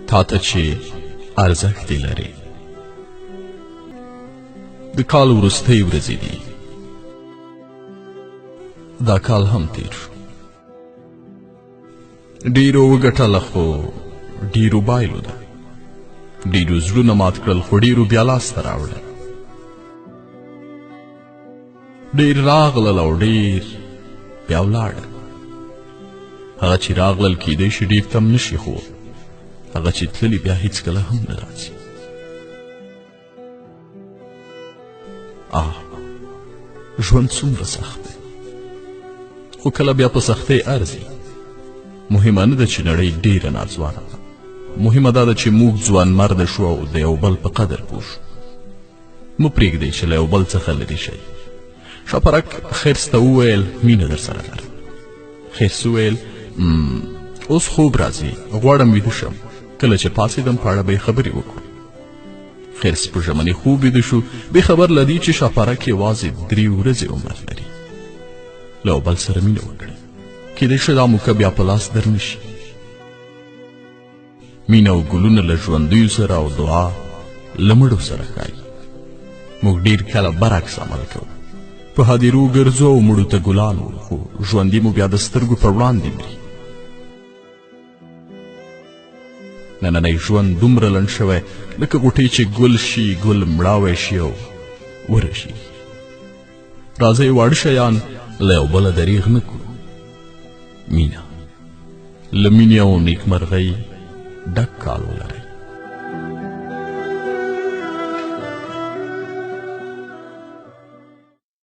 تا ته چې ارزښت یې لرې. د کال وروستۍ ورځې دي، دا کال هم تیر شو. ډیرو وګټله خو ډیرو بایلوده، ډیرو زړونه مات کړل خو ډیرو بیا لاسته راوړل. ډیر راغلل او ډیر بیا ولاړل. هغه چې راغلل کیدای شي ډیر تم نه شي، خو هغه چې تللي بیا هیڅکله هم نه راځي. آه، ژوند څومره سخت دی، خو کله بیا په سختۍ ارزي. مهمه نه ده چې نړۍ ډیره ناځوانه ده، مهمه دا ده چې موږ ځوانمرده شو او د یو بل په قدر پوه شو. مه پرېږدئ چې له یو بل څخه لرې شئ. شاپرک خرس ته وویل مینه در سره لرم. خرس وویل اوس خوب راځي، غواړم ویده شم، کله چې پاڅېدم په اړه به یې خبرې وکړو. خرس په ژمني خوب ویده شو، بې خبر له دې چې شاپرک یوازې 3 ورځې عمر لري. له یو بل سره مینه وکړئ، کیدای شي دا موقع بیا په لاس در نه شي. مینه او ګلونه له ژوندیو سره او دعا له مړو سره ښایي. موږ ډیر کله برعکس عمل کوو، په هدیرو ګرځو او مړو ته ګلان وړو، خو ژوندي مو بیا د سترګو پر وړاندې مري. نننی ژوند دومره لنډ شوی لکه غوټۍ چې ګل شي، ګل مړاوی شي او ورشي. راځئ واړه شیان له یو بله دریغ نه کړو. مینه له مینې او نیکمرغۍ ډک کال ولرئ.